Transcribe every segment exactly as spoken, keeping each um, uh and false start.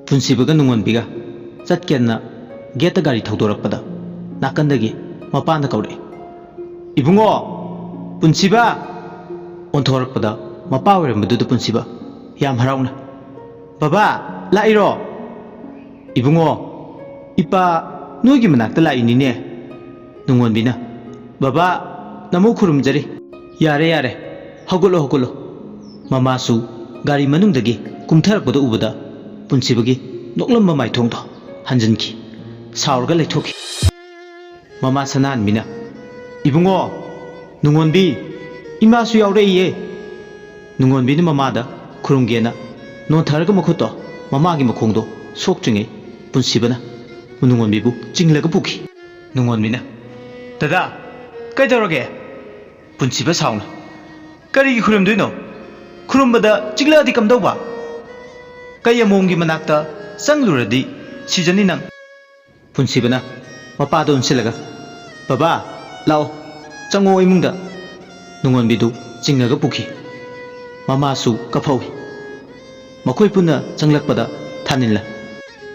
ꯄꯨꯟꯁꯤꯕꯒ ꯅꯨꯡꯉꯣꯟꯕꯤꯒ ꯆꯠꯀꯦꯅ ꯒꯦꯠꯇ ꯒꯥꯔꯤ ꯊꯧꯗꯣꯔꯛꯄꯗ ꯅꯥꯀꯟꯗꯒꯤ ꯃꯄꯥꯅ ꯀꯧꯔꯛꯏ, "ꯏꯕꯨꯡꯉꯣ, ꯄꯨꯟꯁꯤꯕ!" ꯑꯣꯟꯊꯣꯔꯛꯄꯗ ꯃꯄꯥ ꯑꯣꯏꯔꯝꯕꯗꯨꯗ ꯄꯨꯟꯁꯤꯕ ꯌꯥꯝ ꯍꯔꯥꯎꯅ, "ꯕꯕꯥ, ꯂꯥꯛꯏꯔꯣ?" "ꯏꯕꯨꯡꯉꯣ, ꯏꯄꯥ ꯅꯣꯏꯒꯤ ꯃꯅꯥꯛꯇ ꯂꯥꯛꯏꯅꯤꯅꯦ꯫" ꯅꯨꯡꯉꯣꯟꯕꯤꯅ, "ꯕꯕꯥ, ꯅꯃꯧ ꯈꯨꯔꯨꯝꯖꯔꯤ꯫" "ꯌꯥꯔꯦ, ꯌꯥꯔꯦ, ꯍꯧꯒꯠꯂꯣ, ꯍꯧꯒꯠꯂꯣ꯫" ꯃꯃꯥꯁꯨ ꯒꯥꯔꯤ ꯃꯅꯨꯡꯗꯒꯤ ꯀꯨꯝꯊꯔꯛꯄꯗ ꯎꯕꯗ ꯄꯨꯟꯁꯤꯕꯒꯤ ꯅꯣꯛꯂꯝꯕ ꯃꯥꯏꯊꯣꯡꯗꯣ ꯍꯟꯖꯤꯟꯈꯤ꯫ ꯁꯥꯎꯔꯒ ꯂꯩꯊꯣꯛꯈꯤ꯫ ꯃꯃꯥ ꯁꯅꯥꯍꯟꯕꯤꯅ, "ꯏꯕꯨꯡꯉꯣ, ꯅꯨꯡꯉꯣꯟꯕꯤ, ꯏꯃꯥꯁꯨ ꯌꯥꯎꯔꯛꯏꯌꯦ꯫" ꯅꯨꯡꯉꯣꯟꯕꯤꯅ ꯃꯃꯥꯗ ꯈꯨꯔꯨꯝꯒꯦꯅ ꯅꯣꯟꯊꯔꯒ ꯃꯈꯨꯠꯇꯣ ꯃꯃꯥꯒꯤ ꯃꯈꯣꯡꯗꯣ ꯁꯣꯛꯇ꯭ꯔꯤꯉꯩ ꯄꯨꯟꯁꯤꯕꯅ ꯅꯨꯡꯉꯣꯟꯕꯤꯕꯨ ꯆꯤꯡꯂꯒ ꯄꯨꯈꯤ꯫ ꯅꯨꯡꯉꯣꯟꯕꯤꯅ, "ꯗꯗꯥ, ꯀꯩꯗꯧꯔꯒꯦ?" ꯄꯨꯟꯁꯤꯕ ꯁꯥꯎꯅ, "ꯀꯔꯤꯒꯤ ꯈꯨꯔꯨꯝꯗꯣꯏꯅꯣ? ꯈꯨꯔꯨꯝꯕꯗ ꯆꯤꯛꯂꯛꯑꯗꯤ ꯀꯝꯗꯧꯕ? ꯀꯩ ꯑꯃꯣꯝꯒꯤ ꯃꯅꯥꯛꯇ ꯆꯪꯂꯨꯔꯗꯤ ꯁꯤꯖꯅꯤ ꯅꯪ꯫" ꯄꯨꯟꯁꯤꯕꯅ ꯃꯄꯥꯗ ꯑꯣꯟꯁꯤꯜꯂꯒ, "ꯕꯕꯥ, ꯂꯥꯛꯑꯣ, ꯆꯪꯉꯣ ꯏꯃꯨꯡꯗ꯫" ꯅꯨꯡꯉꯣꯟꯕꯤꯗꯨ ꯆꯤꯡꯉꯒ ꯄꯨꯈꯤ꯫ ꯃꯃꯥꯁꯨ ꯀꯞꯍꯧꯏ꯫ ꯃꯈꯣꯏ ꯄꯨꯟꯅ ꯆꯪꯂꯛꯄꯗ ꯊꯥꯅꯤꯜꯅ,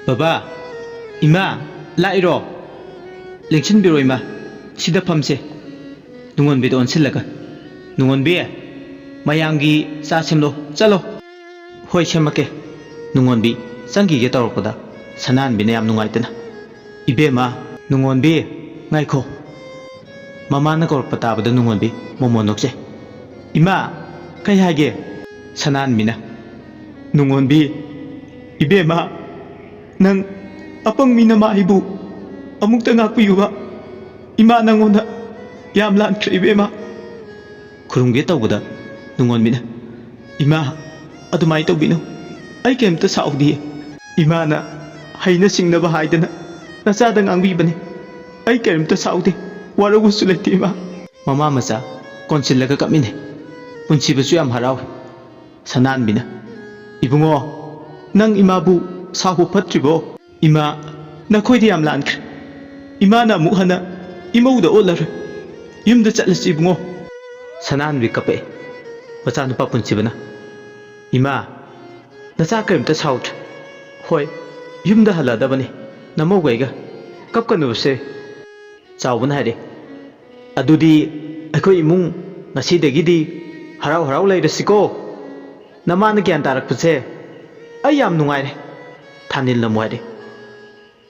"ꯕꯕꯥ, ꯏꯃꯥ, ꯂꯥꯛꯏꯔꯣ? ꯂꯦꯡꯁꯤꯟꯕꯤꯔꯣ ꯏꯃꯥ, ꯁꯤꯗ ꯐꯝꯁꯦ꯫" ꯅꯨꯡꯉꯣꯟꯕꯤꯗ ꯑꯣꯟꯁꯤꯜꯂꯒ, "ꯅꯨꯡꯉꯣꯟꯕꯤ, ꯃꯌꯥꯝꯒꯤ ꯆꯥ ꯁꯦꯝꯂꯣ, ꯆꯠꯂꯣ꯫" "ꯍꯣꯏ, ꯁꯦꯝꯃꯛꯀꯦ꯫" ꯅꯨꯡꯉꯣꯟꯕꯤ ꯆꯪꯈꯤꯒꯦ ꯇꯧꯔꯛꯄꯗ ꯁꯅꯥꯍꯟꯕꯤꯅ ꯌꯥꯝ ꯅꯨꯡꯉꯥꯏꯇꯅ, "ꯏꯕꯦꯝꯃ, ꯅꯨꯡꯉꯣꯟꯕꯤ, ꯉꯥꯏꯈꯣ꯫" ꯃꯃꯥꯅ ꯀꯧꯔꯛꯄ ꯇꯥꯕꯗ ꯅꯨꯡꯉꯣꯟꯕꯤ ꯃꯣꯃꯣꯟ ꯅꯣꯛꯆꯩ꯫ "ꯏꯃꯥ, ꯀꯩ ꯍꯥꯏꯒꯦ?" ꯁꯅꯥꯍꯟꯕꯤꯅ, "ꯅꯨꯡꯉꯣꯟꯕꯤ, ꯏꯕꯦꯝꯃ, ꯅꯪ ꯑꯄꯪ ꯃꯤꯅ ꯃꯥ ꯑꯩꯕꯨ ꯑꯃꯨꯛꯇ ꯉꯥꯛꯄꯤꯌꯨꯕ꯫ ꯏꯃꯥ ꯅꯪꯉꯣꯟꯗ ꯌꯥꯝ ꯂꯥꯟꯈ꯭ꯔꯦ ꯏꯕꯦꯝꯃ꯫" ꯈꯨꯔꯨꯝꯒꯦ ꯇꯧꯕꯗ ꯅꯨꯡꯉꯣꯟꯕꯤꯅ, "ꯏꯃꯥ, ꯑꯗꯨꯃꯥꯏꯅ ꯇꯧꯕꯤꯅꯨ꯫ ꯑꯩ ꯀꯔꯤꯝꯇ ꯁꯥꯎꯗꯤꯌꯦ꯫ ꯏꯃꯥꯅ ꯍꯩꯅ ꯁꯤꯡꯅꯕ ꯍꯥꯏꯗꯅ ꯅꯆꯥꯗ ꯉꯥꯡꯕꯤꯕꯅꯤ꯫ ꯑꯩ ꯀꯔꯤꯝꯇ ꯁꯥꯎꯗꯦ꯫ ꯋꯥꯔꯧꯕꯁꯨ ꯂꯩꯇꯦ ꯏꯃꯥ꯫" ꯃꯃꯥ ꯃꯆꯥ ꯀꯣꯟꯁꯤꯜꯂꯒ ꯀꯞꯃꯤꯟꯅꯩ꯫ ꯄꯨꯟꯁꯤꯕꯁꯨ ꯌꯥꯝ ꯍꯔꯥꯎꯏ꯫ ꯁꯅꯥꯍꯟꯕꯤꯅ, "ꯏꯕꯨꯡꯉꯣ, ꯅꯪ ꯏꯃꯥꯕꯨ ꯁꯥꯎꯕ ꯐꯠꯇ꯭ꯔꯤꯕꯣ?" "ꯏꯃꯥ, ꯅꯈꯣꯏꯗꯤ ꯌꯥꯝ ꯂꯥꯟꯈ꯭ꯔꯦ꯫ ꯏꯃꯥꯅ ꯑꯃꯨꯛ ꯍꯟꯅ ꯏꯃꯧꯗ ꯑꯣꯜꯂꯔꯣꯏ꯫ ꯌꯨꯝꯗ ꯆꯠꯂꯁꯤ ꯏꯕꯨꯡꯉꯣ꯫" ꯁꯅꯥꯍꯟꯕꯤ ꯀꯞꯄꯛꯏ꯫ ꯃꯆꯥꯅꯨꯄꯥ ꯄꯨꯟꯁꯤꯕꯅ, "ꯏꯃꯥ, ꯅꯆꯥ ꯀꯔꯤꯝꯇ ꯁꯥꯎꯗ꯭ꯔꯦ꯫ "ꯍꯣꯏ, ꯌꯨꯝꯗ ꯍꯜꯂꯛꯑꯗꯕꯅꯤ, ꯅꯃꯧꯒ ꯑꯩꯒ꯫ ꯀꯞꯀꯅꯨꯁꯦ꯫" ꯆꯥꯎꯕꯅ ꯍꯥꯏꯔꯦ, "ꯑꯗꯨꯗꯤ ꯑꯩꯈꯣꯏ ꯏꯃꯨꯡ ꯉꯁꯤꯗꯒꯤꯗꯤ ꯍꯔꯥꯎ ꯍꯔꯥꯎ ꯂꯩꯔꯁꯤꯀꯣ꯫ ꯅꯃꯥꯅ ꯒ꯭ꯌꯥꯟ ꯇꯥꯔꯛꯄꯁꯦ ꯑꯩ ꯌꯥꯝ ꯅꯨꯡꯉꯥꯏꯔꯦ꯫" ꯊꯥꯅꯤꯜꯅ ꯑꯃꯨꯛ ꯍꯥꯏꯔꯦ,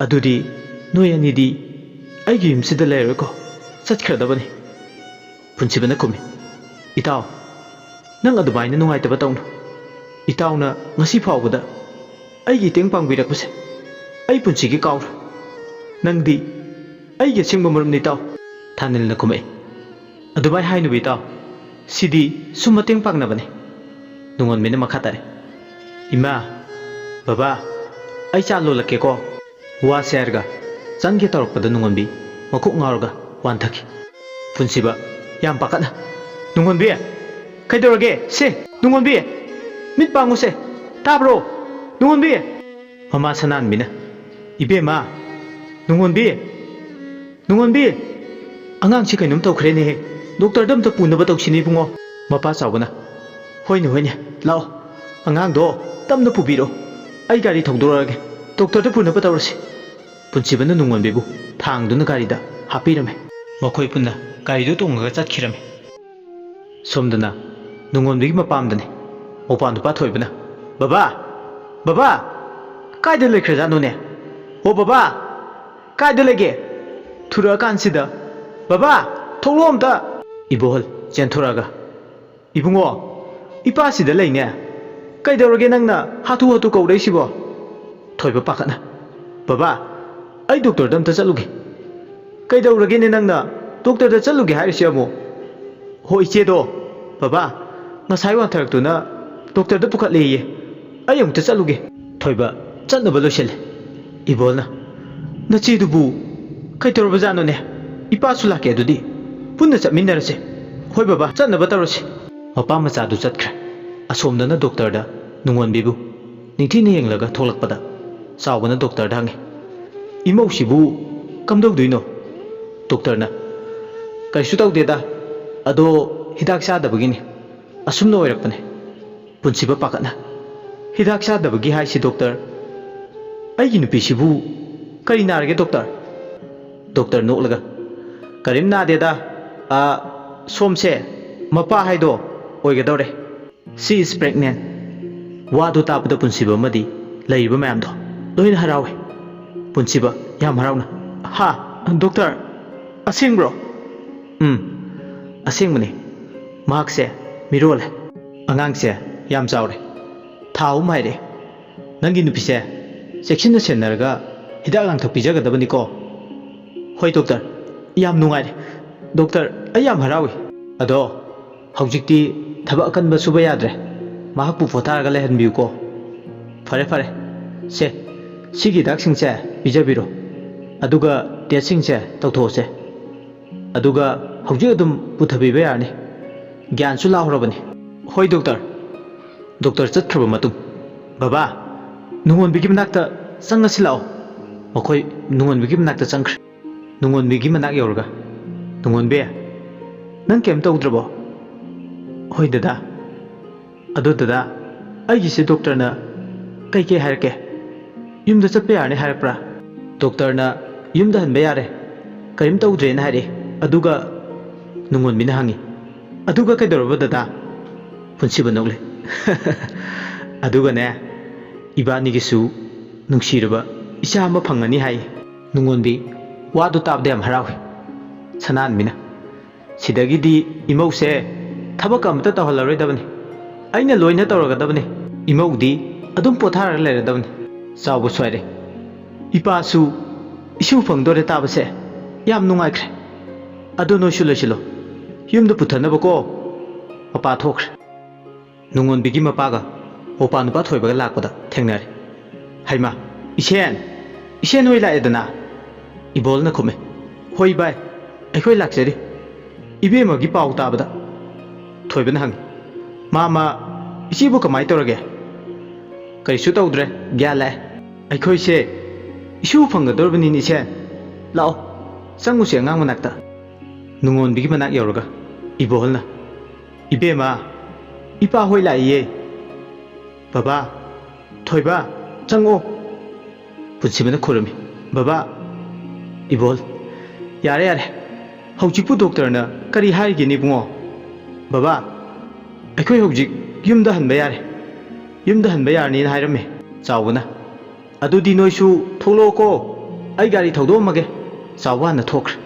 "ꯑꯗꯨꯗꯤ ꯅꯣꯏ ꯑꯅꯤꯗꯤ ꯑꯩꯒꯤ ꯌꯨꯝꯁꯤꯗ ꯂꯩꯔꯔꯣꯏꯀꯣ, ꯆꯠꯈ꯭ꯔꯗꯕꯅꯤ꯫" ꯄꯨꯟꯁꯤꯕꯅ ꯈꯨꯝꯃꯤ, "ꯏꯇꯥꯎ, ꯅꯪ ꯑꯗꯨꯃꯥꯏꯅ ꯅꯨꯡꯉꯥꯏꯇꯕ ꯇꯧꯅꯨ꯫ ꯏꯇꯥꯎꯅ ꯉꯁꯤ ꯐꯥꯎꯕꯗ ꯑꯩꯒꯤ ꯃꯇꯦꯡ ꯄꯥꯡꯕꯤꯔꯛꯄꯁꯦ ꯑꯩ ꯄꯨꯟꯁꯤꯒꯤ ꯀꯥꯎꯔꯣꯏ꯫ ꯅꯪꯗꯤ ꯑꯩꯒꯤ ꯑꯁꯦꯡꯕ ꯃꯔꯨꯞꯅꯤ, ꯏꯇꯥꯎ꯫" ꯊꯥꯅꯤꯜꯅ ꯈꯨꯝꯃꯛꯏ, "ꯑꯗꯨꯃꯥꯏ ꯍꯥꯏꯅꯨꯕ, ꯏꯇꯥꯎ꯫ ꯁꯤꯗꯤ ꯁꯨꯝ ꯃꯇꯦꯡ ꯄꯥꯡꯅꯕꯅꯤ꯫" ꯅꯨꯡꯉꯣꯟꯕꯤꯅ ꯃꯈꯥ ꯇꯥꯔꯦ, "ꯏꯃꯥ, ꯕꯕꯥ, ꯑꯩ ꯆꯥ ꯂꯣꯜꯂꯛꯀꯦꯀꯣ꯫" ꯋꯥꯁꯦ ꯍꯥꯏꯔꯒ ꯆꯪꯒꯦ ꯇꯧꯔꯛꯄꯗ ꯅꯨꯡꯉꯣꯟꯕꯤ ꯃꯀꯣꯛ ꯉꯥꯎꯔꯒ ꯋꯥꯟꯊꯈꯤ꯫ ꯄꯨꯟꯁꯤꯕ ꯌꯥꯝ ꯄꯥꯈꯠꯅ, "ꯅꯨꯡꯉꯣꯟꯕꯤ, ꯀꯩꯗꯧꯔꯒꯦ? ꯁꯦ, ꯅꯨꯡꯉꯣꯟꯕꯤ, ꯃꯤꯠ ꯄꯥꯡꯉꯨꯁꯦ, ꯇꯥꯕ꯭ꯔꯣ? ꯅꯨꯡꯉꯣꯟꯕꯤ!" ꯃꯃꯥ ꯁꯅꯥꯍꯟꯕꯤꯅ, "ꯏꯕꯦꯝꯃ, ꯅꯨꯡꯉꯣꯟꯕꯤ, ꯅꯨꯡꯉꯣꯟꯕꯤ, ꯑꯉꯥꯡꯁꯤ ꯀꯩꯅꯣꯝ ꯇꯧꯈ꯭ꯔꯦꯅꯦꯍꯦ꯫ ꯗꯣꯛꯇꯔꯗ ꯑꯝꯇ ꯄꯨꯅꯕ ꯇꯧꯁꯤꯅꯦ, ꯏꯕꯨꯡꯉꯣ꯫" ꯃꯄꯥ ꯆꯥꯎꯕꯅ, "ꯍꯣꯏꯅꯦ, ꯍꯣꯏꯅꯦ, ꯂꯥꯛꯑꯣ, ꯑꯉꯥꯡꯗꯣ ꯇꯞꯅ ꯄꯨꯕꯤꯔꯛꯑꯣ꯫ ꯑꯩ ꯒꯥꯔꯤ ꯊꯧꯗꯣꯔꯛꯑꯒꯦ, ꯗꯣꯛꯇꯔꯗ ꯄꯨꯅꯕ ꯇꯧꯔꯁꯤ꯫" ꯄꯨꯟꯁꯤꯕꯅ ꯅꯨꯡꯉꯣꯟꯕꯤꯕꯨ ꯊꯥꯡꯗꯨꯅ ꯒꯥꯔꯤꯗ ꯍꯥꯞꯄꯤꯔꯝꯃꯤ꯫ ꯃꯈꯣꯏ ꯄꯨꯟꯅ ꯒꯥꯔꯤꯗꯨ ꯇꯣꯡꯉꯒ ꯆꯠꯈꯤꯔꯝꯃꯤ꯫ ꯁꯣꯝꯗꯅ ꯅꯨꯡꯉꯣꯟꯕꯤꯒꯤ ꯃꯄꯥꯝꯗꯅꯤ꯫ ꯃꯧꯄꯥ ꯅꯨꯄꯥ ꯊꯣꯏꯕꯅ, "ꯕꯕꯥ! ꯕꯕꯥ! ꯀꯥꯏꯗ ꯂꯩꯈ꯭ꯔꯖꯥꯠꯅꯣꯅꯦ? ꯑꯣ ꯕꯕꯥ! ꯀꯥꯏꯗ ꯂꯩꯒꯦ? ꯊꯨꯔꯛꯑꯀꯥꯟꯁꯤꯗ꯫ ꯕꯕꯥ! ꯊꯣꯛꯂꯛꯑꯣ ꯑꯝꯇ!" ꯏꯕꯣꯍꯜ ꯆꯦꯟꯊꯣꯔꯛꯑꯒ, "ꯏꯕꯨꯡꯉꯣ, ꯏꯄꯥꯁꯤꯗ ꯂꯩꯅꯦ꯫ ꯀꯩꯗꯧꯔꯒꯦ ꯅꯪꯅ ꯍꯥꯊꯨ ꯍꯥꯊꯨ ꯀꯧꯔꯛꯏꯁꯤꯕꯣ?" ꯊꯣꯏꯕ ꯄꯥꯈꯠꯅ, "ꯕꯕꯥ, ꯑꯩ ꯗꯣꯛꯇꯔꯗ ꯑꯝꯇ ꯆꯠꯂꯨꯒꯦ꯫" "ꯀꯩꯗꯧꯔꯒꯦꯅꯦ ꯅꯪꯅ ꯗꯣꯛꯇꯔꯗ ꯆꯠꯂꯨꯒꯦ ꯍꯥꯏꯔꯤꯁꯦ ꯑꯃꯨꯛ?" "ꯍꯣ, ꯏꯆꯦꯗꯣ, ꯕꯕꯥ, ꯉꯁꯥꯏ ꯋꯥꯟꯊꯔꯛꯇꯨꯅ ꯗꯣꯛꯇꯔꯗ ꯄꯨꯈꯠꯂꯦꯌꯦ꯫ ꯑꯩ ꯑꯃꯨꯛꯇ ꯆꯠꯂꯨꯒꯦ꯫" ꯊꯣꯏꯕ ꯆꯠꯅꯕ ꯂꯣꯏꯁꯤꯜꯂꯦ꯫ ꯏꯕꯣꯜꯅ, "ꯅꯆꯦꯗꯨꯕꯨ ꯀꯩꯗꯧꯔꯕꯖꯥꯠꯅꯣꯅꯦ? ꯏꯄꯥꯁꯨ ꯂꯥꯛꯀꯦ ꯑꯗꯨꯗꯤ꯫ ꯄꯨꯟꯅ ꯆꯠꯃꯤꯟꯅꯔꯁꯦ꯫" "ꯍꯣꯏ ꯕꯕꯥ, ꯆꯠꯅꯕ ꯇꯧꯔꯁꯤ꯫" ꯃꯄꯥ ꯃꯆꯥꯗꯨ ꯆꯠꯈ꯭ꯔꯦ꯫ ꯑꯁꯣꯝꯗꯅ ꯗꯣꯛꯇꯔꯗ ꯅꯨꯡꯉꯣꯟꯕꯤꯕꯨ ꯅꯤꯡꯊꯤꯅ ꯌꯦꯡꯂꯒ ꯊꯣꯛꯂꯛꯄꯗ ꯆꯥꯎꯕꯅ ꯗꯣꯛꯇꯔꯗ ꯍꯪꯉꯤ, "ꯏꯃꯧꯁꯤꯕꯨ ꯀꯝꯗꯧꯗꯣꯏꯅꯣ?" ꯗꯣꯛꯇꯔꯅ, "ꯀꯩꯁꯨ ꯇꯧꯗꯦꯗ, ꯑꯗꯣ ꯍꯤꯗꯥꯛ ꯆꯥꯗꯕꯒꯤꯅꯤ꯫ ꯑꯁꯨꯝꯅ ꯑꯣꯏꯔꯛꯄꯅꯦ꯫" ꯄꯨꯟꯁꯤꯕ ꯄꯥꯈꯠꯅ, "ꯍꯤꯗꯥꯛ ꯆꯥꯗꯕꯒꯤ ꯍꯥꯏꯁꯤ ꯗꯣꯛꯇꯔ, "ꯑꯩꯒꯤ ꯅꯨꯄꯤꯁꯤꯕꯨ ꯀꯔꯤ ꯅꯥꯔꯒꯦ, ꯗꯣꯛꯇꯔ?" ꯗꯣꯛꯇꯔ ꯅꯣꯛꯂꯒ, "ꯀꯔꯤꯝ ꯅꯥꯗꯦꯗ꯫ ꯑ, ꯁꯣꯝꯁꯦ ꯃꯄꯥ ꯍꯥꯏꯗꯣ ꯑꯣꯏꯒꯗꯧꯔꯦ꯫ She is pregnant." ꯋꯥꯗꯨ ꯇꯥꯕꯗ ꯄꯨꯟꯁꯤꯕ ꯑꯃꯗꯤ ꯂꯩꯔꯤꯕ ꯃꯌꯥꯝꯗꯣ ꯂꯣꯏꯅ ꯍꯔꯥꯎꯋꯦ꯫ ꯄꯨꯟꯁꯤꯕ ꯌꯥꯝ ꯍꯔꯥꯎꯅ, "ꯍꯥ? ꯗꯣꯛꯇꯔ, ꯑꯁꯦꯡꯕ꯭ꯔꯣ?" "ꯎꯝ, ꯑꯁꯦꯡꯕꯅꯤ꯫ ꯃꯍꯥꯛꯁꯦ ꯃꯤꯔꯣꯜꯂꯦ꯫ ꯑꯉꯥꯡꯁꯦ ꯌꯥꯝ ꯆꯥꯎꯔꯦ꯫ ꯊꯥ ꯑꯍꯨꯝ ꯍꯥꯏꯔꯦ꯫ ꯅꯪꯒꯤ ꯅꯨꯄꯤꯁꯦ ꯆꯦꯛꯁꯤꯟꯅ ꯁꯦꯟꯅꯔꯒ ꯍꯤꯗꯥꯛ ꯂꯥꯡꯊꯛ ꯄꯤꯖꯒꯗꯕꯅꯤꯀꯣ?" "ꯍꯣꯏ ꯗꯣꯛꯇꯔ, ꯌꯥꯝ ꯅꯨꯡꯉꯥꯏꯔꯦ꯫ ꯗꯣꯛꯇꯔ, ꯑꯩ ꯌꯥꯝ ꯍꯔꯥꯎꯏ꯫ ꯑꯗꯣ ꯍꯧꯖꯤꯛꯇꯤ ꯊꯕꯛ ꯑꯀꯟꯕ ꯁꯨꯕ ꯌꯥꯗ꯭ꯔꯦ꯫ ꯃꯍꯥꯛꯄꯨ ꯄꯣꯊꯥꯔꯒ ꯂꯩꯍꯟꯕꯤꯌꯨꯀꯣ꯫ ꯐꯔꯦ, ꯐꯔꯦ꯫ ꯁꯦ, ꯁꯤꯒꯤ ꯍꯤꯗꯥꯛꯁꯤꯡꯁꯦ ꯄꯤꯖꯕꯤꯔꯣ꯫ ꯑꯗꯨꯒ ꯇꯦꯁꯁꯤꯡꯁꯦ ꯇꯧꯊꯣꯛꯑꯁꯦ꯫ ꯑꯗꯨꯒ ꯍꯧꯖꯤꯛ ꯑꯗꯨꯝ ꯄꯨꯊꯕꯤꯕ ꯌꯥꯔꯅꯤ꯫ ꯒ꯭ꯌꯥꯟꯁꯨ ꯂꯥꯛꯍꯧꯔꯕꯅꯤ꯫" "ꯍꯣꯏ ꯗꯣꯛꯇꯔ꯫" ꯗꯣꯛꯇꯔ ꯆꯠꯈ꯭ꯔꯕ ꯃꯇꯨꯡ, "ꯕꯕꯥ, ꯅꯨꯡꯉꯣꯟꯕꯤꯒꯤ ꯃꯅꯥꯛꯇ ꯆꯪꯉꯁꯤ ꯂꯥꯛꯑꯣ꯫" ꯃꯈꯣꯏ ꯅꯨꯡꯉꯣꯟꯕꯤꯒꯤ ꯃꯅꯥꯛꯇ ꯆꯪꯈ꯭ꯔꯦ꯫ ꯅꯨꯡꯉꯣꯟꯕꯤꯒꯤ ꯃꯅꯥꯛ ꯌꯧꯔꯒ, "ꯅꯨꯡꯉꯣꯟꯕꯤ, ꯅꯪ ꯀꯩꯝ ꯇꯧꯗ꯭ꯔꯕꯣ?" "ꯍꯣꯏ ꯗꯗꯥ꯫" "ꯑꯗꯣ ꯗꯗꯥ, ꯑꯩꯒꯤꯁꯦ ꯗꯣꯛꯇꯔꯅ ꯀꯩꯀꯩ ꯍꯥꯏꯔꯛꯀꯦ? ꯌꯨꯝꯗ ꯆꯠꯄ ꯌꯥꯔꯅꯤ ꯍꯥꯏꯔꯛꯄ꯭ꯔꯥ?" "ꯗꯣꯛꯇꯔꯅ ꯌꯨꯝꯗ ꯍꯟꯕ ꯌꯥꯔꯦ, ꯀꯔꯤꯝ ꯇꯧꯗ꯭ꯔꯦꯅ ꯍꯥꯏꯔꯛꯑꯦ꯫" ꯑꯗꯨꯒ ꯅꯨꯡꯉꯣꯟꯕꯤꯅ ꯍꯪꯉꯤ, "ꯑꯗꯨꯒ ꯀꯩꯗꯧꯔꯕ ꯗꯗꯥ?" ꯄꯨꯟꯁꯤꯕ ꯅꯣꯛꯂꯦ꯫ "ꯑꯗꯨꯒꯅꯦ, ꯏꯕꯥꯅꯤꯒꯤꯁꯨ ꯅꯨꯡꯁꯤꯔꯕ ꯏꯆꯥ ꯑꯃ ꯐꯪꯉꯅꯤ ꯍꯥꯏ꯫" ꯅꯨꯡꯉꯣꯟꯕꯤ ꯋꯥꯗꯨ ꯇꯥꯕꯗ ꯌꯥꯝ ꯍꯔꯥꯎꯏ꯫ ꯁꯅꯥꯍꯟꯕꯤꯅ, "ꯁꯤꯗꯒꯤꯗꯤ ꯏꯃꯧꯁꯦ ꯊꯕꯛ ꯑꯃꯇ ꯇꯧꯍꯜꯂꯔꯣꯏꯗꯕꯅꯤ꯫ ꯑꯩꯅ ꯂꯣꯏꯅ ꯇꯧꯔꯒꯗꯕꯅꯤ꯫ ꯏꯃꯧꯗꯤ ꯑꯗꯨꯝ ꯄꯣꯊꯥꯔꯒ ꯂꯩꯔꯗꯕꯅꯤ꯫" ꯆꯥꯎꯕ ꯁ꯭ꯋꯥꯏꯔꯦ꯫ "ꯏꯄꯥꯁꯨ ꯏꯁꯨ ꯐꯪꯗꯣꯔꯦ ꯇꯥꯕꯁꯦ ꯌꯥꯝ ꯅꯨꯡꯉꯥꯏꯈ꯭ꯔꯦ꯫ ꯑꯗꯣ ꯅꯣꯏꯁꯨ ꯂꯣꯏꯁꯤꯜꯂꯣ꯫ ꯌꯨꯝꯗ ꯄꯨꯊꯅꯕꯀꯣ꯫" ꯃꯄꯥ ꯊꯣꯛꯈ꯭ꯔꯦ꯫ ꯅꯨꯡꯉꯣꯟꯕꯤꯒꯤ ꯃꯄꯥꯒ ꯃꯧꯄꯥ ꯅꯨꯄꯥ ꯊꯣꯏꯕꯒ ꯂꯥꯛꯄꯗ ꯊꯦꯡꯅꯔꯦ꯫ "ꯍꯩꯃꯥ, ꯏꯁꯦꯟ, ꯏꯁꯦꯟ ꯍꯣꯏ ꯂꯥꯛꯑꯦꯗꯅ?" ꯏꯕꯣꯜꯅ ꯈꯨꯝꯃꯦ꯫ "ꯍꯣꯏ ꯚꯥꯏ, ꯑꯩꯈꯣꯏ ꯂꯥꯛꯆꯔꯤ꯫ ꯏꯕꯦꯝꯃꯒꯤ ꯄꯥꯎ ꯇꯥꯕꯗ?" ꯊꯣꯏꯕꯅ ꯍꯪꯉꯤ꯫ "ꯃꯥ, ꯃꯥ, ꯏꯆꯦꯕꯨ ꯀꯃꯥꯏ ꯇꯧꯔꯒꯦ?" "ꯀꯔꯤꯁꯨ ꯇꯧꯗ꯭ꯔꯦ, ꯒ꯭ꯌꯥꯟ ꯂꯥꯛꯑꯦ꯫ ꯑꯩꯈꯣꯏꯁꯦ ꯏꯁꯨ ꯐꯪꯒꯗꯧꯔꯕꯅꯤꯅꯦ ꯏꯁꯦꯟ꯫ ꯂꯥꯛꯑꯣ, ꯆꯪꯉꯨꯁꯦ ꯑꯉꯥꯡ ꯃꯅꯥꯛꯇ꯫" ꯅꯨꯡꯉꯣꯟꯕꯤꯒꯤ ꯃꯅꯥꯛ ꯌꯧꯔꯒ ꯏꯕꯣꯍꯜꯅ, "ꯏꯕꯦꯝꯃ, ꯏꯄꯥ ꯍꯣꯏ ꯂꯥꯛꯏꯌꯦ꯫ ꯕꯕꯥ, ꯊꯣꯏꯕ, ꯆꯪꯉꯛꯑꯣ꯫" ꯄꯨꯟꯁꯤꯕꯅ ꯈꯨꯔꯨꯝꯃꯤ꯫ "ꯕꯕꯥ, ꯏꯕꯣꯜ, ꯌꯥꯔꯦ, ꯌꯥꯔꯦ꯫ ꯍꯧꯖꯤꯛꯄꯨ ꯗꯣꯛꯇꯔꯅ ꯀꯔꯤ ꯍꯥꯏꯔꯤꯒꯦꯅꯦ ꯏꯕꯨꯡꯉꯣ? ꯕꯕꯥ, ꯑꯩꯈꯣꯏ ꯍꯧꯖꯤꯛ ꯌꯨꯝꯗ ꯍꯟꯕ ꯌꯥꯔꯦ꯫ ꯌꯨꯝꯗ ꯍꯟꯕ ꯌꯥꯔꯅꯤꯅ ꯍꯥꯏꯔꯝꯃꯦ ꯆꯥꯎꯕꯅ꯫ ꯑꯗꯨꯗꯤ ꯅꯣꯏꯁꯨ ꯊꯣꯛꯂꯛꯑꯣꯀꯣ꯫ ꯑꯩ ꯒꯥꯔꯤ ꯊꯧꯗꯣꯛꯑꯝꯃꯒꯦ꯫" ꯆꯥꯎꯕ ꯍꯥꯟꯅ ꯊꯣꯛꯈ꯭ꯔꯦ꯫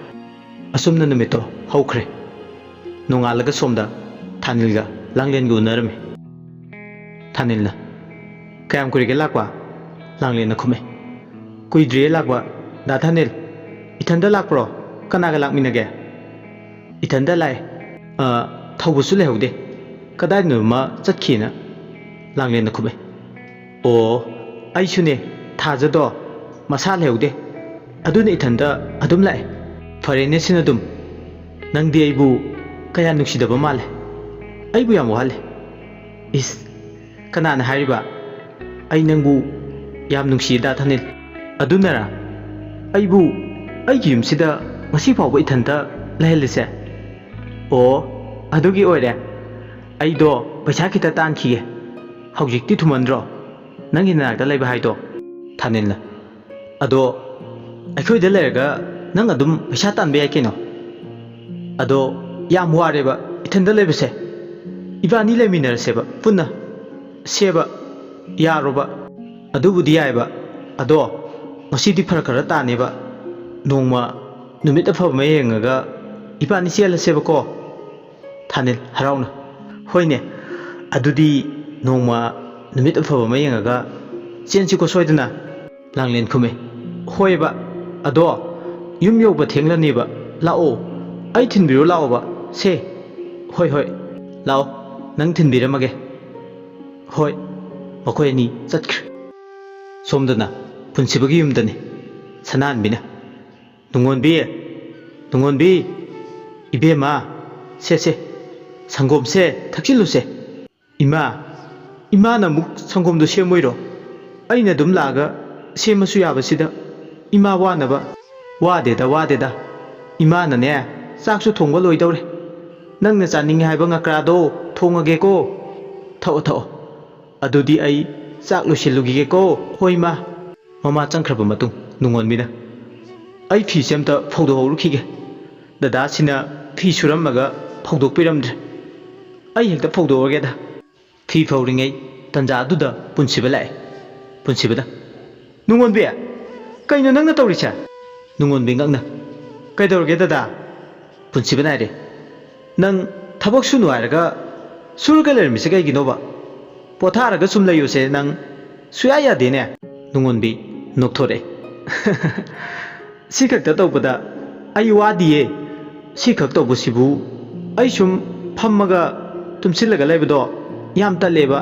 ꯑꯁꯨꯝꯅ ꯅꯨꯃꯤꯠꯇꯣ ꯍꯧꯈ꯭ꯔꯦ꯫ ꯅꯣꯡꯉꯥꯜꯂꯒ ꯁꯣꯝꯗ ꯊꯥꯅꯤꯜꯒ ꯂꯥꯡꯂꯦꯟꯒ ꯎꯅꯔꯝꯃꯤ꯫ ꯊꯥꯅꯤꯜꯅ, "ꯀꯌꯥꯝ ꯀꯨꯏꯔꯒꯦ ꯂꯥꯛꯄ?" ꯂꯥꯡꯂꯦꯟꯅ ꯈꯨꯝꯃꯦ꯫ "ꯀꯨꯏꯗ꯭ꯔꯤꯌꯦ ꯂꯥꯛꯄ, ꯗꯥ ꯊꯥꯅꯤꯜ꯫ ꯏꯊꯟꯗ ꯂꯥꯛꯄ꯭ꯔꯣ? ꯀꯅꯥꯒ ꯂꯥꯛꯃꯤꯟꯅꯒꯦ?" "ꯏꯊꯟꯗ ꯂꯥꯛꯑꯦ꯫ ꯑ, ꯊꯧꯕꯁꯨ ꯂꯩꯍꯧꯗꯦ꯫ ꯀꯗꯥꯏꯗꯅꯣꯃ ꯆꯠꯈꯤꯅ꯫" ꯂꯥꯡꯂꯦꯟꯅ ꯈꯨꯝꯃꯦ꯫ "ꯑꯣ, ꯑꯩꯁꯨꯅꯦ, ꯊꯥꯖꯗꯣ ꯃꯁꯥ ꯂꯩꯍꯧꯗꯦ꯫ ꯑꯗꯨꯅ ꯏꯊꯟꯗ ꯑꯗꯨꯝ ꯂꯥꯛꯑꯦ꯫ ꯐꯔꯦꯅꯦ ꯁꯤꯅ ꯑꯗꯨꯝ꯫ ꯅꯪꯗꯤ ꯑꯩꯕꯨ ꯀꯌꯥ ꯅꯨꯡꯁꯤꯗꯕ ꯃꯥꯜꯂꯦ꯫ ꯑꯩꯕꯨ ꯌꯥꯝ ꯋꯥꯍꯜꯂꯦ꯫" "ꯏꯁ, ꯀꯅꯥꯅ ꯍꯥꯏꯔꯤꯕ? ꯑꯩ ꯅꯪꯕꯨ ꯌꯥꯝ ꯅꯨꯡꯁꯤꯗ, ꯊꯥꯅꯤꯜ꯫ ꯑꯗꯨꯅꯔ ꯑꯩꯕꯨ ꯑꯩꯒꯤ ꯌꯨꯝꯁꯤꯗ ꯉꯁꯤ ꯐꯥꯎꯕ ꯏꯊꯟꯇ ꯂꯩꯍꯜꯂꯤꯁꯦ?" "ꯑꯣ, ꯑꯗꯨꯒꯤ ꯑꯣꯏꯔꯦ꯫ ꯑꯩꯗꯣ ꯄꯩꯁꯥ ꯈꯤꯇ ꯇꯥꯟꯈꯤꯒꯦ꯫ ꯍꯧꯖꯤꯛꯇꯤ ꯊꯨꯃꯟꯗ꯭ꯔꯣ ꯅꯪꯒꯤ ꯅꯅꯥꯛꯇ ꯂꯩꯕ ꯍꯥꯏꯗꯣ?" ꯊꯥꯅꯤꯜꯅ, "ꯑꯗꯣ ꯑꯩꯈꯣꯏꯗ ꯂꯩꯔꯒ ꯅꯪ ꯑꯗꯨꯝ ꯄꯩꯁꯥ ꯇꯥꯟꯕ ꯌꯥꯏ ꯀꯩꯅꯣ꯫ ꯑꯗꯣ ꯌꯥꯝ ꯋꯥꯔꯦꯕ ꯏꯊꯟꯗ ꯂꯩꯕꯁꯦ꯫ ꯏꯕꯥꯅꯤ ꯂꯩꯃꯤꯟꯅꯔꯁꯦꯕ ꯄꯨꯟꯅ꯫ ꯁꯦꯕ ꯌꯥꯔꯣꯕ?" "ꯑꯗꯨꯕꯨꯗꯤ ꯌꯥꯏꯕ꯫ ꯑꯗꯣ ꯉꯁꯤꯗꯤ ꯐꯔꯛ ꯈꯔ ꯇꯥꯅꯦꯕ꯫ ꯅꯣꯡꯃ ꯅꯨꯃꯤꯠ ꯑꯐꯕ ꯑꯃ ꯌꯦꯡꯉꯒ ꯏꯕꯥꯅꯤ ꯆꯦꯜꯂꯁꯦꯕꯀꯣ?" ꯊꯥꯅꯤꯜ ꯍꯔꯥꯎꯅ, "ꯍꯣꯏꯅꯦ, ꯑꯗꯨꯗꯤ ꯅꯣꯡꯃ ꯅꯨꯃꯤꯠ ꯑꯐꯕ ꯑꯃ ꯌꯦꯡꯉꯒ ꯆꯦꯟꯁꯤꯀꯣ ꯁꯣꯏꯗꯅ꯫" ꯂꯥꯡꯂꯦꯟ ꯈꯨꯝꯃꯦ, "ꯍꯣꯏꯕ, ꯑꯗꯣ ꯌꯨꯝ ꯌꯧꯕ ꯊꯦꯡꯂꯅꯦꯕ꯫ ꯂꯥꯛꯑꯣ, ꯑꯩ ꯊꯤꯟꯕꯤꯔꯣ ꯂꯥꯛꯑꯣꯕ꯫ ꯁꯦ, ꯍꯣꯏ, ꯍꯣꯏ, ꯂꯥꯛꯑꯣ, ꯅꯪ ꯊꯤꯟꯕꯤꯔꯝꯃꯒꯦ꯫" ꯍꯣꯏ, ꯃꯈꯣꯏ ꯑꯅꯤ ꯆꯠꯈ꯭ꯔꯦ꯫ ꯁꯣꯝꯗꯅ ꯄꯨꯟꯁꯤꯕꯒꯤ ꯌꯨꯝꯗꯅꯤ꯫ ꯁꯅꯥꯍꯟꯕꯤꯅ, "ꯅꯨꯡꯉꯣꯟꯕꯤ, ꯅꯨꯡꯉꯣꯟꯕꯤ, ꯏꯕꯦꯝꯃ, ꯁꯦ, ꯁꯦ, ꯁꯪꯒꯣꯝꯁꯦ ꯊꯛꯆꯤꯜꯂꯨꯁꯦ꯫" "ꯏꯃꯥ, ꯏꯃꯥꯅ ꯑꯃꯨꯛ ꯁꯪꯒꯣꯝꯗꯣ ꯁꯦꯝꯃꯣꯏꯔꯣ? ꯑꯩꯅ ꯑꯗꯨꯝ ꯂꯥꯛꯑꯒ ꯁꯦꯝꯃꯁꯨ ꯌꯥꯕꯁꯤꯗ ꯏꯃꯥ ꯋꯥꯅꯕ꯫" "ꯋꯥꯗꯦꯗ, ꯋꯥꯗꯦꯗ꯫ ꯏꯃꯥꯅꯅꯦ, ꯆꯥꯛꯁꯨ ꯊꯣꯡꯕ ꯂꯣꯏꯗꯧꯔꯦ꯫ ꯅꯪꯅ ꯆꯥꯅꯤꯡꯉꯦ ꯍꯥꯏꯕ ꯉꯀ꯭ꯔꯥꯗꯣ ꯊꯣꯡꯉꯒꯦꯀꯣ꯫ ꯊꯛꯑꯣ, ꯊꯛꯑꯣ꯫ ꯑꯗꯨꯗꯤ ꯑꯩ ꯆꯥꯛ ꯂꯣꯏꯁꯤꯜꯂꯨꯈꯤꯒꯦꯀꯣ꯫" "ꯍꯣꯏ, ꯏꯃꯥ꯫" ꯃꯃꯥ ꯆꯪꯈ꯭ꯔꯕ ꯃꯇꯨꯡ ꯅꯨꯡꯉꯣꯟꯕꯤꯅ, "ꯑꯩ ꯐꯤꯁꯦ ꯑꯝꯇ ꯐꯧꯗꯣꯛꯍꯧꯔꯨꯈꯤꯒꯦ꯫ ꯗꯗꯥꯁꯤꯅ ꯐꯤ ꯁꯨꯔꯝꯃꯒ ꯐꯧꯗꯣꯛꯄꯤꯔꯝꯗ꯭ꯔꯦ꯫ ꯑꯩ ꯍꯦꯛꯇ ꯐꯧꯗꯣꯛꯑꯒꯦꯗ"꯫ ꯐꯤ ꯐꯧꯔꯤꯉꯩ ꯇꯟꯖꯥꯗꯨꯗ ꯄꯨꯟꯁꯤꯕ ꯂꯥꯛꯑꯦ꯫ ꯄꯨꯟꯁꯤꯕꯗ, "ꯅꯨꯡꯉꯣꯟꯕꯤ, ꯀꯩꯅꯣ ꯅꯪꯅ ꯇꯧꯔꯤꯁꯦ?" ꯅꯨꯡꯉꯣꯟꯕꯤ ꯉꯛꯅ, "ꯀꯩꯗꯧꯔꯒꯦ ꯗꯗꯥ?" ꯄꯨꯟꯁꯤꯕꯅ ꯍꯥꯏꯔꯦ, "ꯅꯪ ꯊꯕꯛ ꯁꯨꯅꯨ ꯍꯥꯏꯔꯒ ꯁꯨꯔꯒ ꯂꯩꯔꯝꯃꯤꯁꯦ ꯀꯩꯒꯤꯅꯣꯕ? ꯄꯣꯊꯥꯔꯒ ꯁꯨꯝ ꯂꯩꯌꯨꯁꯦ ꯅꯪ ꯁꯨꯌꯥ ꯌꯥꯗꯦꯅꯦ"꯫ ꯅꯨꯡꯉꯣꯟꯕꯤ ꯅꯣꯛꯊꯣꯔꯛꯑꯦ꯫ "ꯁꯤ ꯈꯛꯇ ꯇꯧꯕꯗ ꯑꯩ ꯋꯥꯗꯤꯌꯦ꯫ ꯁꯤ ꯈꯛ ꯇꯧꯕꯁꯤꯕꯨ ꯑꯩ ꯁꯨꯝ ꯐꯝꯃꯒ ꯇꯨꯝꯁꯤꯜꯂꯒ ꯂꯩꯕꯗꯣ ꯌꯥꯝ ꯇꯜꯂꯦꯕ"꯫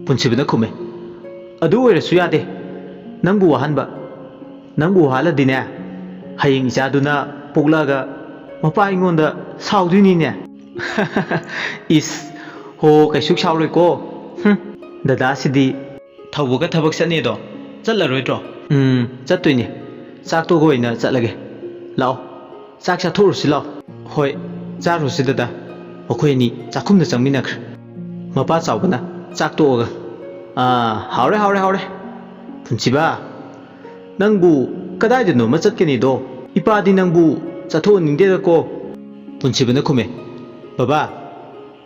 ꯄꯨꯟꯁꯤꯕꯅ ꯈꯨꯝꯃꯦ, "ꯑꯗꯨ ꯑꯣꯏꯔꯁꯨ ꯌꯥꯗꯦ꯫ ꯅꯪꯕꯨ ꯋꯥꯍꯟꯕ, ꯅꯪꯕꯨ ꯋꯥꯍꯜꯂꯗꯤꯅꯦ, ꯍꯌꯦꯡ ꯏꯆꯥꯗꯨꯅ ꯄꯣꯛꯂꯛꯑꯒ ꯃꯄꯥ ꯑꯩꯉꯣꯟꯗ ꯁꯥꯎꯗꯣꯏꯅꯤꯅꯦ"꯫ "ꯏꯁ, ꯍꯣ, ꯀꯩꯁꯨ ꯁꯥꯎꯔꯣꯏꯀꯣ꯫ ꯍꯨꯝ, ꯗꯗꯥꯁꯤꯗꯤ"꯫ "ꯊꯧꯕꯒ ꯊꯕꯛ ꯆꯠꯅꯤꯗꯣ ꯆꯠꯂꯔꯣꯏꯗ꯭ꯔꯣ?" "ꯎꯝ, ꯆꯠꯇꯣꯏꯅꯦ꯫ ꯆꯥꯛ ꯇꯣꯛꯑꯒ ꯑꯣꯏꯅ ꯆꯠꯂꯒꯦ꯫ ꯂꯥꯛꯑꯣ, ꯆꯥꯛ ꯆꯥꯊꯣꯛꯎꯔꯁꯤ ꯂꯥꯛꯑꯣ"꯫ "ꯍꯣꯏ, ꯆꯥꯔꯨꯁꯤ ꯗꯗꯥ"꯫ ꯃꯈꯣꯏ ꯑꯅꯤ ꯆꯥꯛꯈꯨꯝꯗ ꯆꯪꯃꯤꯟꯅꯈ꯭ꯔꯦ꯫ ꯃꯄꯥ ꯆꯥꯎꯕꯅ ꯆꯥꯛ ꯇꯣꯛꯑꯒ, "ꯑꯥ, ꯍꯥꯎꯔꯦ, ꯍꯥꯎꯔꯦ, ꯍꯥꯎꯔꯦ꯫ ꯄꯨꯟꯁꯤꯕ, ꯅꯪꯕꯨ ꯀꯗꯥꯏꯗꯅꯣꯃ ꯆꯠꯀꯅꯤꯗꯣ? ꯏꯄꯥꯗꯤ ꯅꯪꯕꯨ ꯆꯠꯊꯣꯛꯍꯟꯅꯤꯡꯗꯦꯗꯀꯣ"꯫ ꯄꯨꯟꯁꯤꯕꯅ ꯈꯨꯝꯃꯦ, "ꯕꯕꯥ,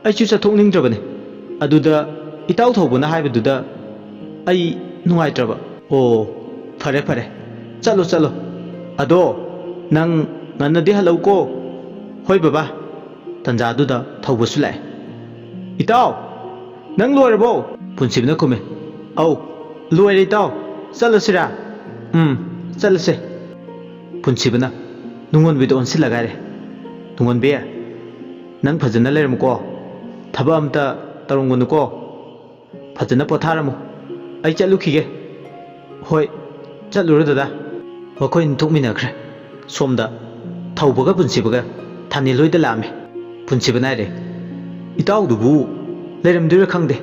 ꯑꯩꯁꯨ ꯆꯠꯊꯣꯛꯅꯤꯡꯗ꯭ꯔꯕꯅꯦ꯫ ꯑꯗꯨꯗ ꯏꯇꯥꯎ ꯊꯧꯕꯅ ꯍꯥꯏꯕꯗꯨꯗ ꯑꯩ ꯅꯨꯡꯉꯥꯏꯇ꯭ꯔꯕ"꯫ "ꯑꯣ, ꯐꯔꯦ, ꯐꯔꯦ꯫ ꯆꯠꯂꯣ, ꯆꯠꯂꯣ꯫ ꯑꯗꯣ ꯅꯪ ꯉꯟꯅꯗꯤ ꯍꯜꯂꯛꯎꯀꯣ"꯫ "ꯍꯣꯏ ꯕꯕꯥ"꯫ ꯇꯟꯖꯥꯗꯨꯗ ꯊꯧꯕꯁꯨ ꯂꯥꯛꯑꯦ꯫ "ꯏꯇꯥꯎ, ꯅꯪ ꯂꯣꯏꯔꯕꯣ?" ꯄꯨꯟꯁꯤꯕꯅ ꯈꯨꯝꯃꯦ, "ꯑꯧ, ꯂꯣꯏꯔꯦ ꯏꯇꯥꯎ꯫ ꯆꯠꯂꯁꯤꯔꯥ?" "ꯎꯝ, ꯆꯠꯂꯁꯦ"꯫ ꯄꯨꯟꯁꯤꯕꯅ ꯅꯨꯡꯉꯣꯟꯕꯤꯗ ꯑꯣꯟꯁꯤꯜꯂꯒ ꯍꯥꯏꯔꯦ, "ꯅꯨꯡꯉꯣꯟꯕꯤ, ꯅꯪ ꯐꯖꯅ ꯂꯩꯔꯝꯃꯨꯀꯣ꯫ ꯊꯕꯛ ꯑꯝꯇ ꯇꯧꯔꯝꯒꯅꯨꯀꯣ꯫ ꯐꯖꯅ ꯄꯣꯊꯥꯔꯝꯃꯨ꯫ ꯑꯩ ꯆꯠꯂꯨꯈꯤꯒꯦ"꯫ "ꯍꯣꯏ, ꯆꯠꯂꯨꯔꯣ ꯗꯗꯥ"꯫ ꯃꯈꯣꯏ ꯑꯅꯤ ꯊꯣꯛꯃꯤꯟꯅꯈ꯭ꯔꯦ꯫ ꯁꯣꯝꯗ ꯊꯧꯕꯒ ꯄꯨꯟꯁꯤꯕꯒ ꯊꯥꯅꯤꯜ ꯍꯣꯏꯗ ꯂꯥꯛꯑꯝꯃꯤ꯫ ꯄꯨꯟꯁꯤꯕꯅ ꯍꯥꯏꯔꯦ, "ꯏꯇꯥꯎꯗꯨꯕꯨ ꯂꯩꯔꯝꯗꯣꯏꯔꯥ ꯈꯪꯗꯦ꯫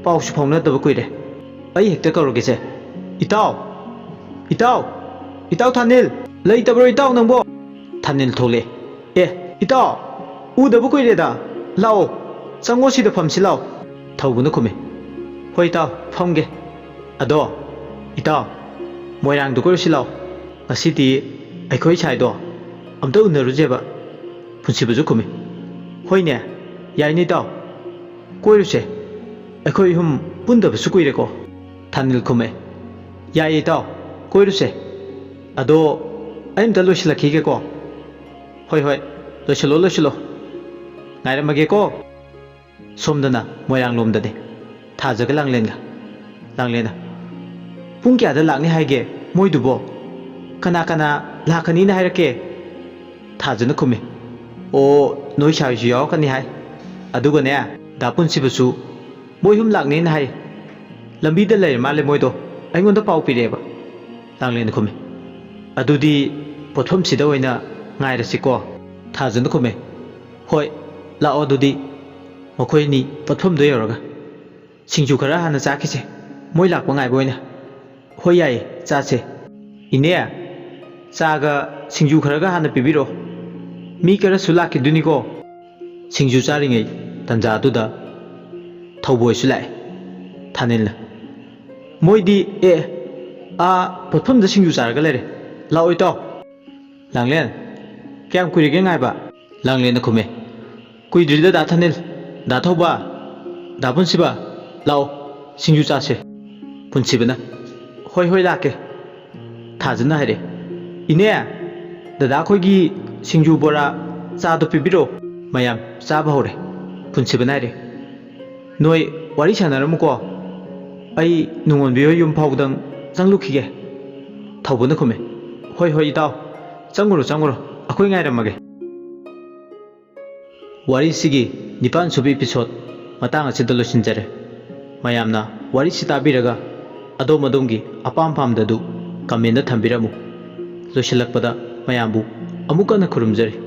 ꯄꯥꯎꯁꯨ ꯐꯥꯎꯅꯗꯕ ꯀꯨꯏꯔꯦ꯫ ꯑꯩ ꯍꯦꯛꯇ ꯀꯧꯔꯒꯦꯁꯦ꯫ ꯏꯇꯥꯎ! ꯏꯇꯥꯎ! ꯏꯇꯥꯎ ꯊꯥꯅꯤꯜ! ꯂꯩꯇꯕ꯭ꯔꯣ ꯏꯇꯥꯎ ꯅꯪꯕꯣ?" ꯊꯥꯅꯤꯜ ꯊꯣꯛꯂꯛꯑꯦ꯫ "ꯑꯦ, ꯏꯇꯥꯎ! ꯎꯗꯕ ꯀꯨꯏꯔꯦꯗ꯫ ꯂꯥꯛꯑꯣ, ꯆꯪꯉꯣ, ꯁꯤꯗ ꯐꯝꯁꯤ ꯂꯥꯛꯑꯣ"꯫ ꯊꯧꯕꯅ ꯈꯨꯝꯃꯤ, "ꯍꯣꯏ ꯏꯇꯥꯎ, ꯐꯝꯒꯦ꯫ ꯑꯗꯣ ꯏꯇꯥꯎ, "ꯃꯣꯏꯔꯥꯡꯗ ꯀꯣꯏꯔꯨꯁꯤ ꯂꯥꯛꯑꯣ꯫ ꯉꯁꯤꯗꯤ ꯑꯩꯈꯣꯏ ꯁꯥꯏꯗꯣ ꯑꯝꯇ ꯎꯅꯔꯨꯁꯦꯕ", ꯄꯨꯟꯁꯤꯕꯁꯨ ꯈꯨꯝꯃꯤ꯫ "ꯍꯣꯏꯅꯦ, ꯌꯥꯏꯅꯦ ꯏꯇꯥꯎ, ꯀꯣꯏꯔꯨꯁꯦ꯫ ꯑꯩꯈꯣꯏ ꯑꯍꯨꯝ ꯄꯨꯟꯗꯕꯁꯨ ꯀꯨꯏꯔꯦꯀꯣ", ꯊꯥꯅꯤꯜ ꯈꯨꯝꯃꯦ꯫ "ꯌꯥꯏꯌꯦ ꯏꯇꯥꯎ, ꯀꯣꯏꯔꯨꯁꯦ꯫ ꯑꯗꯣ ꯑꯩ ꯑꯝꯇ ꯂꯣꯏꯁꯤꯜꯂꯛꯈꯤꯒꯦꯀꯣ"꯫ "ꯍꯣꯏ ꯍꯣꯏ, ꯂꯣꯏꯁꯤꯜꯂꯣ ꯂꯣꯏꯁꯤꯜꯂꯣ, ꯉꯥꯏꯔꯝꯃꯒꯦꯀꯣ"꯫ ꯁꯣꯝꯗꯅ ꯃꯣꯏꯔꯥꯡꯂꯣꯝꯗꯅꯤ, ꯊꯥꯖꯒ ꯂꯥꯡꯂꯦꯟꯒ꯫ ꯂꯥꯡꯂꯦꯟꯅ, "ꯄꯨꯡ ꯀꯌꯥꯗ ꯂꯥꯛꯅꯤ ꯍꯥꯏꯒꯦ ꯃꯣꯏꯗꯨꯕꯣ? ꯀꯅꯥ ꯀꯅꯥ ꯂꯥꯛꯀꯅꯤꯅ ꯍꯥꯏꯔꯛꯀꯦ?" ꯊꯥꯖꯅ ꯈꯨꯝꯃꯤ꯫ "ꯑꯣ, ꯅꯣꯏ ꯁꯥꯏꯁꯨ ꯌꯥꯎꯔꯛꯀꯅꯤ ꯍꯥꯏ꯫ ꯑꯗꯨꯒꯅꯦ, ꯗꯥ ꯄꯨꯟꯁꯤꯕꯁꯨ ꯃꯣꯏ ꯑꯍꯨꯝ ꯂꯥꯛꯅꯦꯅ ꯍꯥꯏ꯫ ꯂꯝꯕꯤꯗ ꯂꯩꯔ ꯃꯥꯜꯂꯦ ꯃꯣꯏꯗꯣ, ꯑꯩꯉꯣꯟꯗ ꯄꯥꯎ ꯄꯤꯔꯛꯑꯦꯕ"꯫ ꯂꯥꯡꯂꯦꯟꯅ ꯈꯨꯝꯃꯤ꯫ "ꯑꯗꯨꯗꯤ ꯄꯣꯠꯐꯝꯁꯤꯗ ꯑꯣꯏꯅ ꯉꯥꯏꯔꯁꯤꯀꯣ"꯫ ꯊꯥꯖꯅ ꯈꯨꯝꯃꯦ꯫ "ꯍꯣꯏ, ꯂꯥꯛꯑꯣ ꯑꯗꯨꯗꯤ, ꯃꯈꯣꯏ ꯑꯅꯤ ꯄꯣꯠꯐꯝꯗꯣ ꯌꯧꯔꯒ ꯁꯤꯡꯖꯨ ꯈꯔ ꯍꯥꯟꯅ ꯆꯥꯈꯤꯁꯦ, ꯃꯣꯏ ꯂꯥꯛꯄ ꯉꯥꯏꯕ ꯑꯣꯏꯅ"꯫ "ꯍꯣꯏ ꯌꯥꯏꯌꯦ, ꯆꯥꯁꯦ꯫ ꯏꯅꯦ, ꯆꯥꯒ ꯁꯤꯡꯖꯨ ꯈꯔꯒ ꯍꯥꯟꯅ ꯄꯤꯕꯤꯔꯛꯑꯣ, ꯃꯤ ꯈꯔꯁꯨ ꯂꯥꯛꯈꯤꯗꯣꯏꯅꯤꯀꯣ"꯫ ꯁꯤꯡꯖꯨ ꯆꯥꯔꯤꯉꯩ ꯇꯟꯖꯥꯗꯨꯗ ꯊꯧꯕꯣꯏꯁꯨ ꯂꯥꯛꯑꯦ꯫ ꯊꯥꯅꯤꯜꯅ, "ꯃꯣꯏꯗꯤ, ꯑꯦ, ꯑꯥ ꯄꯣꯠꯐꯝꯗ ꯁꯤꯡꯖꯨ ꯆꯥꯔꯒ ꯂꯩꯔꯦ, ꯂꯥꯛꯑꯣ ꯏꯇꯥꯎ"꯫ ꯂꯥꯡꯂꯦꯟ, "ꯀꯌꯥꯝ ꯀꯨꯏꯔꯒꯦ ꯉꯥꯏꯕ"? ꯂꯥꯡꯂꯦꯟꯅ ꯈꯨꯝꯃꯦ꯫ "ꯀꯨꯏꯗ꯭ꯔꯤꯗ ꯗꯥ ꯊꯥꯅꯤꯜ, ꯗꯥ ꯊꯧꯕ, ꯗꯥ ꯄꯨꯟꯁꯤꯕ, ꯂꯥꯛꯑꯣ, ꯁꯤꯡꯖꯨ ꯆꯥꯁꯦ"꯫ ꯄꯨꯟꯁꯤꯕꯅ, "ꯍꯣꯏ ꯍꯣꯏ, ꯂꯥꯛꯀꯦ"꯫ ꯊꯥꯖꯅ ꯍꯥꯏꯔꯦ꯫ "ꯏꯅꯦ, ꯗꯗꯥ ꯑꯩꯈꯣꯏꯒꯤ ꯁꯤꯡꯖꯨ, ꯕꯣꯔꯥ, ꯆꯥꯗꯣ ꯄꯤꯕꯤꯔꯛꯑꯣ"꯫ ꯃꯌꯥꯝ ꯆꯥꯕ ꯍꯧꯔꯦ꯫ ꯄꯨꯟꯁꯤꯕꯅ ꯍꯥꯏꯔꯦ, "ꯅꯣꯏ ꯋꯥꯔꯤ ꯁꯥꯟꯅꯔꯝꯃꯨꯀꯣ, ꯑꯩ ꯅꯨꯡꯉꯣꯟꯕꯤ ꯍꯣꯏ ꯌꯨꯝ ꯐꯥꯎꯕꯗꯪ ꯆꯪꯂꯨꯈꯤꯒꯦ"꯫ ꯊꯧꯕꯅ ꯈꯨꯝꯃꯦ, "ꯍꯣꯏ ꯍꯣꯏ ꯏꯇꯥꯎ, ꯆꯪꯉꯨꯔꯣ ꯆꯪꯉꯨꯔꯣ, ꯑꯩꯈꯣꯏ ꯉꯥꯏꯔꯝꯃꯒꯦ"꯫ ꯋꯥꯔꯤꯁꯤꯒꯤ ꯅꯤꯄꯥꯟ ꯁꯨꯕ episode ꯃꯇꯥꯡ ꯑꯁꯤꯗ ꯂꯣꯏꯁꯤꯟꯖꯔꯦ꯫ ꯃꯌꯥꯝꯅ ꯋꯥꯔꯤꯁꯤ ꯇꯥꯕꯤꯔꯒ ꯑꯗꯣꯝ ꯑꯗꯣꯝꯒꯤ ꯑꯄꯥꯝ ꯄꯥꯝꯗꯗꯨ comment ꯊꯝꯕꯤꯔꯝꯃꯨ꯫ ꯂꯣꯏꯁꯤꯜꯂꯛꯄꯗ ꯃꯌꯥꯝꯕꯨ ꯑꯃꯨꯛ ꯍꯟꯅ ꯈꯨꯔꯨꯝꯖꯔꯤ꯫